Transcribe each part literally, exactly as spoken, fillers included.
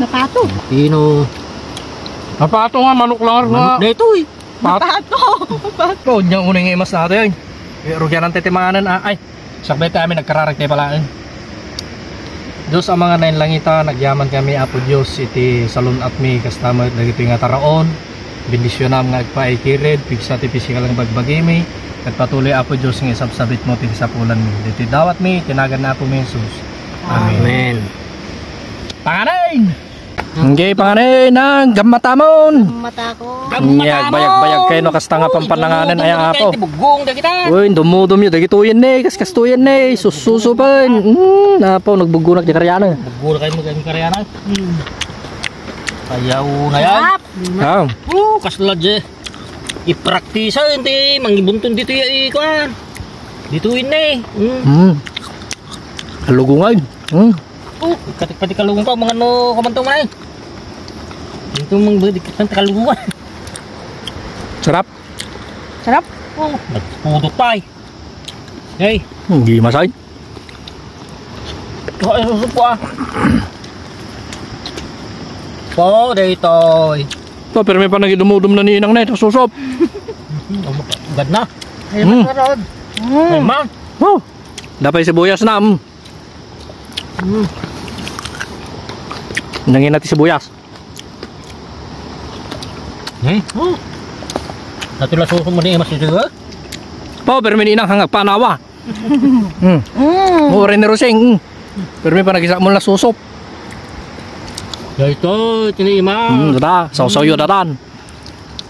Napato. Pino. Napato nga, manok lang nga. Manok daytoy. Pat- Napato. Pato. Nya unay nga imas natin. Eh, rugianan ti manganen, ah. Ay, sakbay ti amin, nagkararag tayo pala, eh. Dios a mangngeg iti langit, agyaman kami, Apo Dios, iti salun-atmi, kasta met dagitoy nga taraon. Bendisionam nga agpaikirid, pigsa ti pisikal nga bagbagimi, ket patuloy, Apo Dios, nga isabsabitmo ti kasapulanmi. Ditoy dawatmi, iti nagan ni Apomi Jesus. Amen. Amen. Panganen! Idiay panganen, gammatamon! Gammatako. Nya, agbayag-bayag kayo no kasta nga pampananganen, ay, Apo. Ti buggong, dagita. Uy, dumudum yo, dagitoyen ne, kaskastoyen ne, sususupen. Mm, Apo, nagbuggonak di karyana. Buggo na kayo, mag-, karyana. Hmm. Ayaw na yan. Sarap. Ah. Oh, kasla je. Ipraktisa, hindi, mangibuntun dito ya, ikuan. Dito ini. Mm. Mm. Kalugungan. Mm. Oh, katik-katik kalungan pa, mga no, kamanto man eh. Ito mang budi, katik kalungan. Sarap. Sarap. Oh, nagpudot pa eh. Hey. Hindi masay. Oh, ay, susup ko ah. Oh, daytoy. To, pero may panagidumudum na ni inang na ito, susup. Gad na. Ay, Mm. Masarap. Ay, ma. Oh. Dapat sibuyas na, mm. Mm. Nangina ti sibuyas. Eh? Oh. Dati la suso mo ni Emas ito, eh? Pao, pero may inang hangag panawa. Mm. Mm. Mo rin ni Roseng. Mm. Pero may panagisa mo la susop. Ya ito, ito ni Ima. Mm, dada, sausaw yo datan.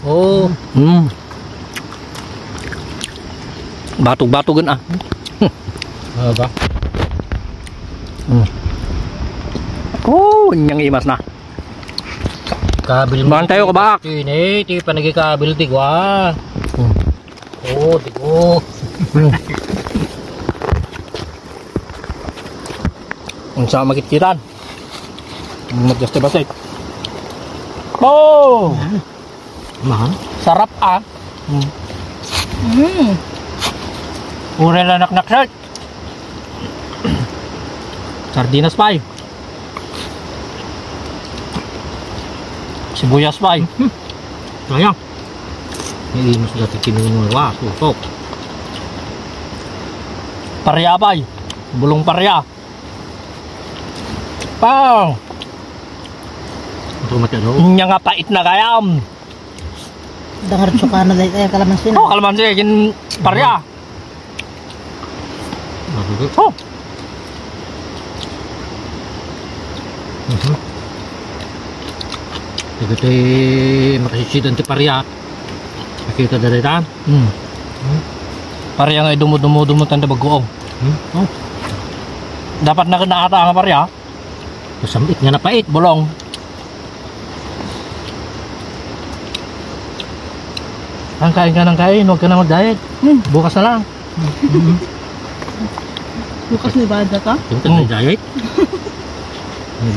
Oh. Mm. Batog-batogen, ah. Ano ba? Mm. Oh, inyang imas na. Kabil mo. Mangan tayo, kabak. Ini, ti panagikabil ti gua. Mm. Oh, di ko. Mm. Ang sa makitkitan. Ang madjas ti basay. Oh! Mahal? Sarap, ah. Mm. Mm. Uray la naknaksit. Sardinas pay. Sibuyas pay. Hmm. Sayang. May imas dati kinuno, wa, susok. Parya pay. Bulong parya. Pao. Ito mati, ano? Nya nga pait na gayam. Dangar tsukana dahil, eh, kalamansi na. Oh, kalamansi, kin parya. Mabuti. Oh. Mhm. Ito ti makasisidan ti parya. Nakita da dayta? Hmm. Hmm. Parya nga idumo-dumo-dumo tanda baguong. Hmm? Oh. Dapat na kena ata ang parya. Masam-it nga napait. Bulong. Ang kain ka ng kain, huwag ka na mag-diet. Hmm. Bukas na lang. Hmm. Bukas ni bada ka? Yung ka Hmm. diet?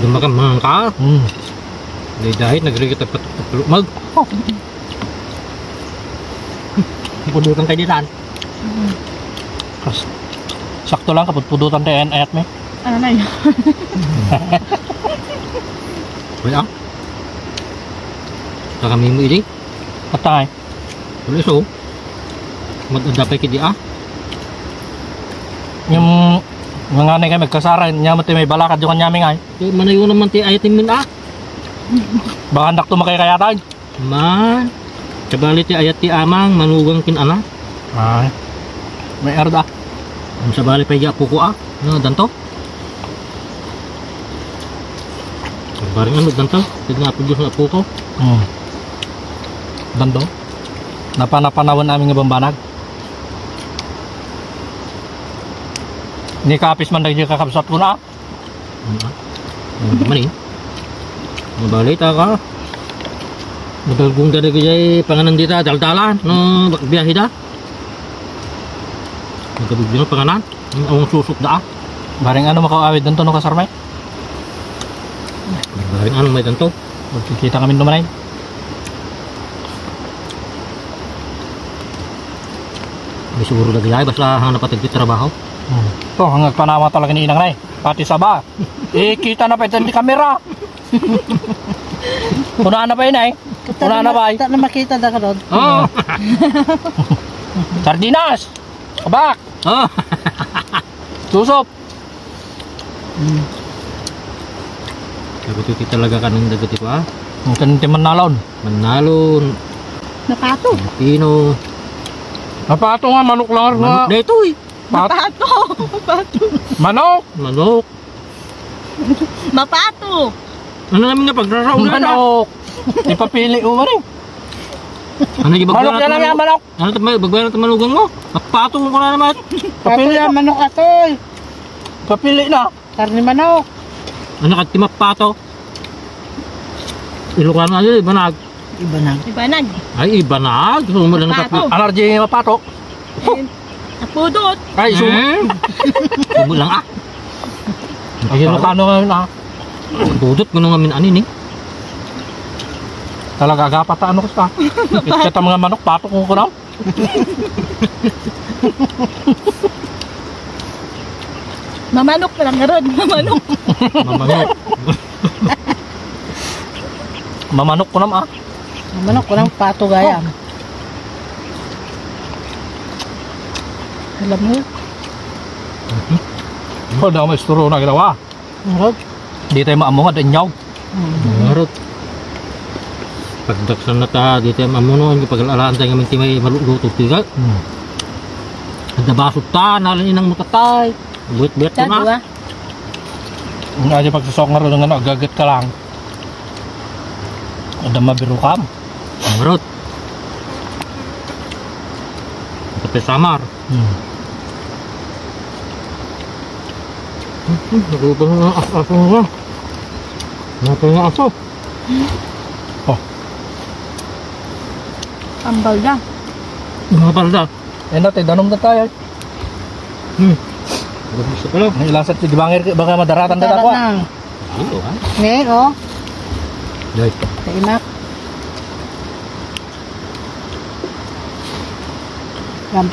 Dumakam mga ka? Hmm. Di diet, nagrigit ang patuk-patuk mag. Oh. Pudutan kayo ditan. Mm. Pas-, sakto lang, kapudpudutan tayo, en-, ayat mi. Ano na yun? Wala. Kakami mo, Ijing? Patay. Wala iso. Mag-adapay kidi, ah. Yung mga anay kayo magkasaran, niya mo tayo may balakad yung kanyaming ay. Di, manayo naman ti ayatin min, ah. Baka anak to makikayatan. Man, sabali ti ayat ti amang, manugang kin anak. Ay, may arda. Ang sabali pa iya puko ah. No, danto. Bareng ano danto? Tignan po Diyos na puko. Hmm. Danto? Napanapanawan amin nga bambanag. Ni kapis man dagiti kakabsat ko na. Ano? Ano naman eh? Mabalita ka. Madalgong da dagiti panganan dita, daldalan, no, biyahe da. Magkabugyo nga panganan. Ang awang susok da, ah. Bareng ano makaawid danto, no, kasarmay? Bareng ano may danto? Magkikita kami dumanay. May siguro lagi ay, basta hanggang napatag ti trabaho. Hmm. To, hanggang panama talaga ni inang na eh. Pati saba. Eh, kita na pa ito di kamera. Kunana pay, Nay. Kunana pay. Ta na makita da karon. Oh. Sardinas. Abak. Oh. Susop. Hmm. Dagiti talaga kanon dagiti pa. Ang kanon ti mannalon. Mannalon. Napato. Pino. Napato nga, manok lang nga. Manok daytoy. Pat- Mapato. Mapato. Manok. Manok. Mapato. Ano namin nga pagraraon na? Manok. Ipapili mo man eh. Ano yung Manok bagbayan na lang natin yan, manok? Ano tayo, bagbayan natin manugang mo? Mapato ko na naman. Papili ang manok atoy. Papili na. Karne manok. Ano ka, timapato? Ilocano, ano, ibanag? Ibanag. Ibanag. Ay, ibanag. Gusto mo lang Pato. Allergy, mapato. Ayun. Napudot. Ay, su- Hmm? Subo lang, ah. Ay, Ilocano ngayon, ah. Pudot mo nung amin anin, eh. Talaga, agapa ta, ano, kasta? Itsa ta mga manok, pato kung kunam. Mamanok pa lang, Rod. Mamanok. Mamanok. Mamanok ko nam, ah. Mamanok ko ng pato gayam. Alam mo yun? Oh, damo isturo na ginawa. Rod. Di tayo maamunga, danyaw. Mm. Ngarot. Pagdaksan na ta, di tayo mamuno, yung pag-alaan tayo ngamin ti may maluluto, tiga. Hmm. Ada basot ta, nalan inang mo tatay. Buwit-buwit ko na. Tadua. Ang aja pagsusok nga ron, nga agagat ka lang. Ada mabirukam. Ngarot. Kape samar. Hmm. Hmm, nagubang na ang aso nga. Matay nga aso. Oh. Ang balda. Ang balda. Eh, natin, danom na tayo. Hmm. Gusto ko lang. May lasat, di bangir, baka madaratan na Madaratan ako, ah. na. Dito, ha? Ngayon, oh. Dahil. Kaimak. Yan.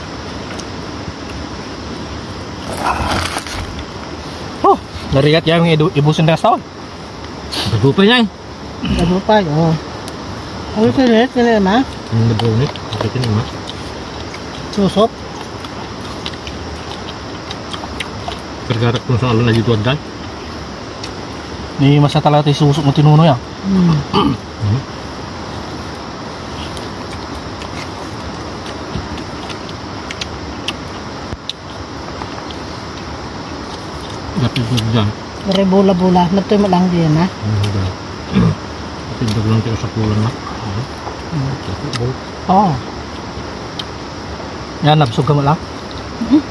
Oh, narigat yan yung idu- ibusin na sa Nagupay na eh. Nagupay, oh. Ano sila, sila, ma? Ang nabunit. Ito ni ma. Susop. Pergarak kung saan na dito, Adal. Ni masa talaga tayo susok mo tinuno ya. Hmm. Lapit na dyan. Pare bola-bola. Nagtoy mo lang diyan, ha? Ano ba? Lapit na lang tayo sa kulang na. Hmm. Oo. Yan, nabsog ka mo lang. Mhm.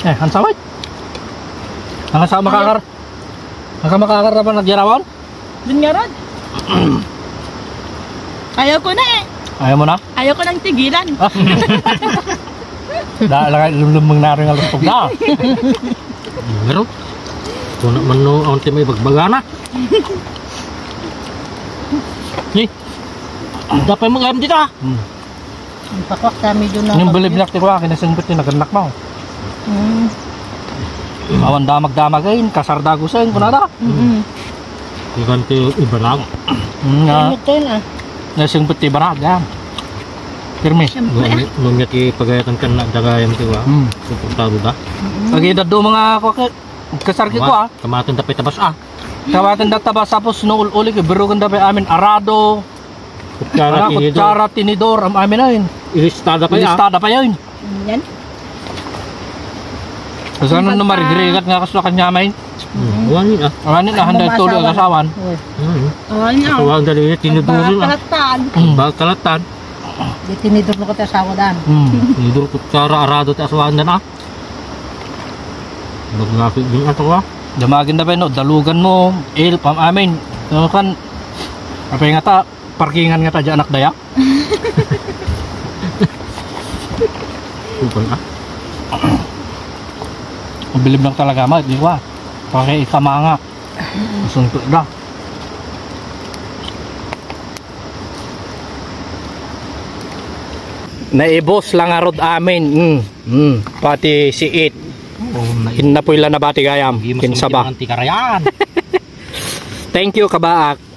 Eh, ang sawit. Ang asawa makakar-, ang makakar na ba nagyarawan? Dun nga, Rod. Ayaw ko na eh. Ayaw mo na? Ayaw ko nang tigilan. Da, lagay lumlum mong naroy nga lupog na. Pero, kung na man no, ang timay bagbaga na. Ni, dapat mag-ayam dito ah. Hmm. Ang pakwak kami dun na Yung pag- balibnak ti kwa, kinasangpet ti naganak mo. Mm. Awan damag-damag ay, kasardago sa yun, kunada. Mm-mm. Ikan ti ibanag. Mm, nga. Ano to yun, ah? Nasangpet ti ibanag, yan. Pirmi. Siyempre, ah. Nung, nung niya ti pagayatan kan na dagayam ti wa. Mm. Suportado da. Mm-mm. Pag-edad do mga kwa, kasarki ko, ah. Kamaton da pa itabas, ah. Kamaton da tabas, tapos no ul-uli, kibirugan da pa amin, arado. Kutsara, Wala, tinidor. Kutsara, tinidor, am-, amin na yun. Ilistada pa yan. Ilistada pa yun. Yan. Basta ano na marigrigat nga kaso kanya, main. Hmm. Wala yun, ah. Wala yun, ah, handa Ang tuloy ang masawa. Asawan. Uy. Hmm. Wala yun, ah. Asawan, dali yun, tinidor yun, ah. Kalatan. Hmm. Baka kalatan. Di tinidor na ko ti asawa dan. Hmm. Tinidor, kutsara, arado, ti asawan dan, ah. Maglasit din ato, ah. Damagin na ba yun, no? Dalugan mo, il, pam-, amin. Ano kan, apa yung nga ta? Parkingan nga ta dyan, anak daya. Upal ka? Ang bilib lang talaga, ma, di ba? Pare, ikamanga. Suntok na. Naibos lang arod amin. Mm, mm. Pati si It. Oo, na- Kinnapoy la nabati gayam. Hindi mas Kinsaba. Ang tikarayan. Thank you, kabaak.